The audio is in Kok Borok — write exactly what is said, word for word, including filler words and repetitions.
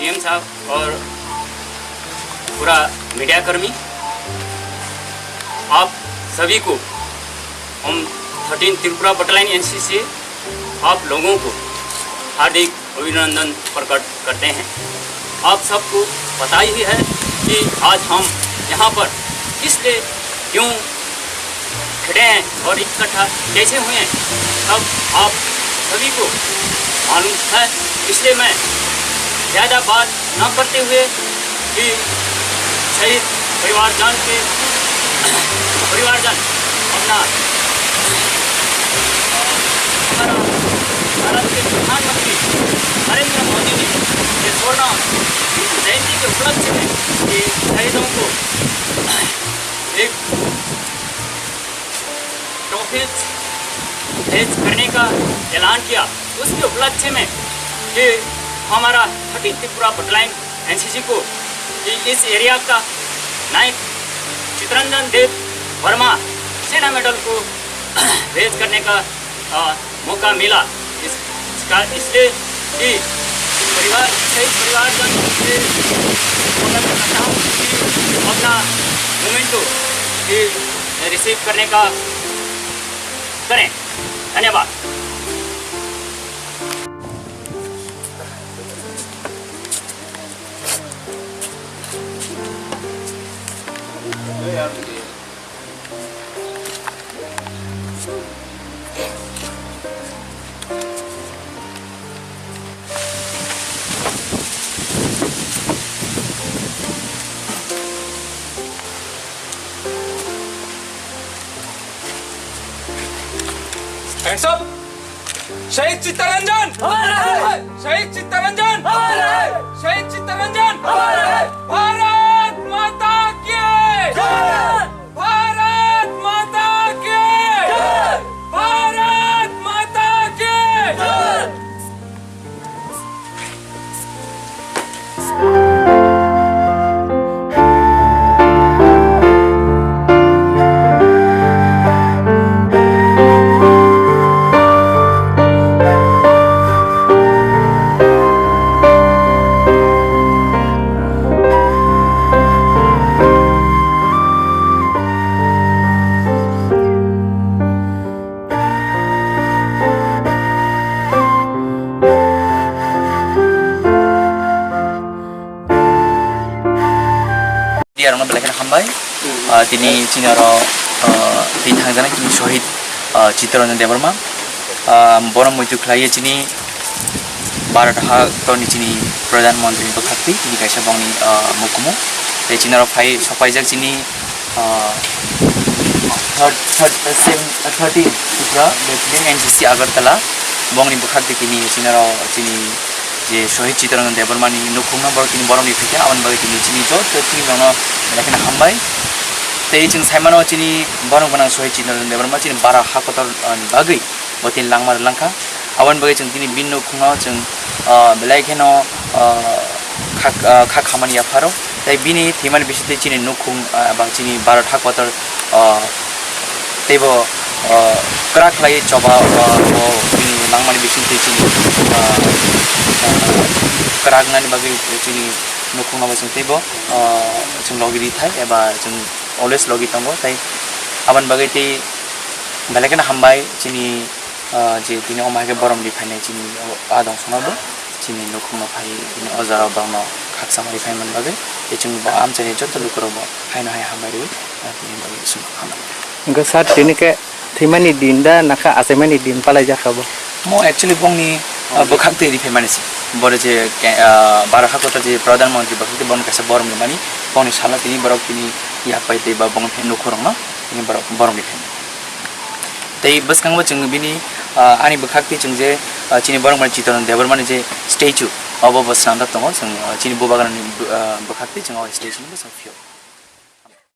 सीएम साहब और पूरा मीडिया कर्मी, आप सभी को हम थर्टीन त्रिपुरा बटालियन एनसीसी से आप लोगों को हार्दिक अभिनंदन प्रकट करते हैं। आप सबको पता ही है कि आज हम यहाँ पर किस लिए, क्यों खड़े हैं और इकट्ठा कैसे हुए हैं, सब आप सभी को मालूम है। इसलिए मैं ज़्यादा बात न करते हुए कि शहीद परिवारजन के, परिवारजन अपना भारत के प्रधानमंत्री नरेंद्र मोदी जी के स्वर्ण जयंती के उपलक्ष्य में कि शहीदों को एक ट्रॉफी भेंट करने का ऐलान किया। उसके उपलक्ष्य में कि हमारा थर्टीन त्रिपुरा बटालियन एनसीसी को कि इस एरिया का नायक चितरंजन देव वर्मा सेना मेडल को भेंट करने का, अ, मौका मिला। इस, इसका, इसलिए कि परिवार, शहीद परिवारजन से मौका करता हूँ कि अपना मोमेंटो कि रिसीव करने का करें। धन्यवाद। Hands up! शहीद चित्तरंजन! शहीद चित्तरंजन! शहीद चित्तरंजन! भारत माता की! भारत माता की! भारत माता की! Media rokno belai kheno hambai. Ah, tini chini oro, ah, twi thangjaknai chini Shohid, ah, Chittaranjan Debbarma. Ah, bono muitu khlaiwi chini Bharat ha toni chini Pradhan Mantri bwkhak twi tini kaisa bongni, ah, mukumu. Tei chini oro phai sokpaijak chini, ah, third, third, seven, thirteen Tripura Battalion N C C Agartala. Bongni bwkhak twi tini chini oro chini je Shohid Chittaranjan Debbarmani nukhungno borok tini borokni phaikha, aboni bagwi tini chini joto team rokno belai kheno hambai. Tei chwng sai mano chini borok gwnang Shohid Chittaranjan Debbarma chini bara ha kotor, ah, ni bagwi bo tini langma rwlangkha. Aboni bagwi chwng tini bini nukhungno chwng, ah, belai kheno, ah, kha, ah, kha khamani yapharo. Tei bini thwimani bisingtwi chini nukhung, ah, eba chini bara ha kotor, ah, teibo, ah, kwrak khlaiwi choba, ah, bo bini langmani bisingtwi chini, ah, ah, kwrak wngnani bagwi chini nukhungno bo chwng teibo, ah, chwng logi rithai eba chwng always logi tongo. Tei aboni bagwi tei belai kheno hambai chini, ah, je tini omo hai khe borom ri phainai chini o, a dong sono bo. Chini nukhungno phai bini o jora borokno khaksa mari phai man bagwi, tei chwng bo amchaini joto lukurokbo haino hai hambai rwi, ah, bini bagwi chwng hambai. Hwnkhe sir, tini khe thwimani din da nakha achaimani din palai jakha bo? Mo actually bongni, ah, bwkhak twi ri phaimani se. Bore je, ah, bara ha kotor je Pradhan Mantri bwkhak twi bono kaisa borom rimani, bongni salo tini borok tini yak pai tei ba bongni nukhurokno tini borok borom ri phaimani. Tei bwskango chwng bini, ah, ani bwkhak twi chwng je, ah, chini borok mani Chittaranjan Debbarmani je statue, obo bo swnamjak tongo. Chwng, ah, chini bubagrani, ah, bwkhak twi chwng o statue no bwskango phiyok.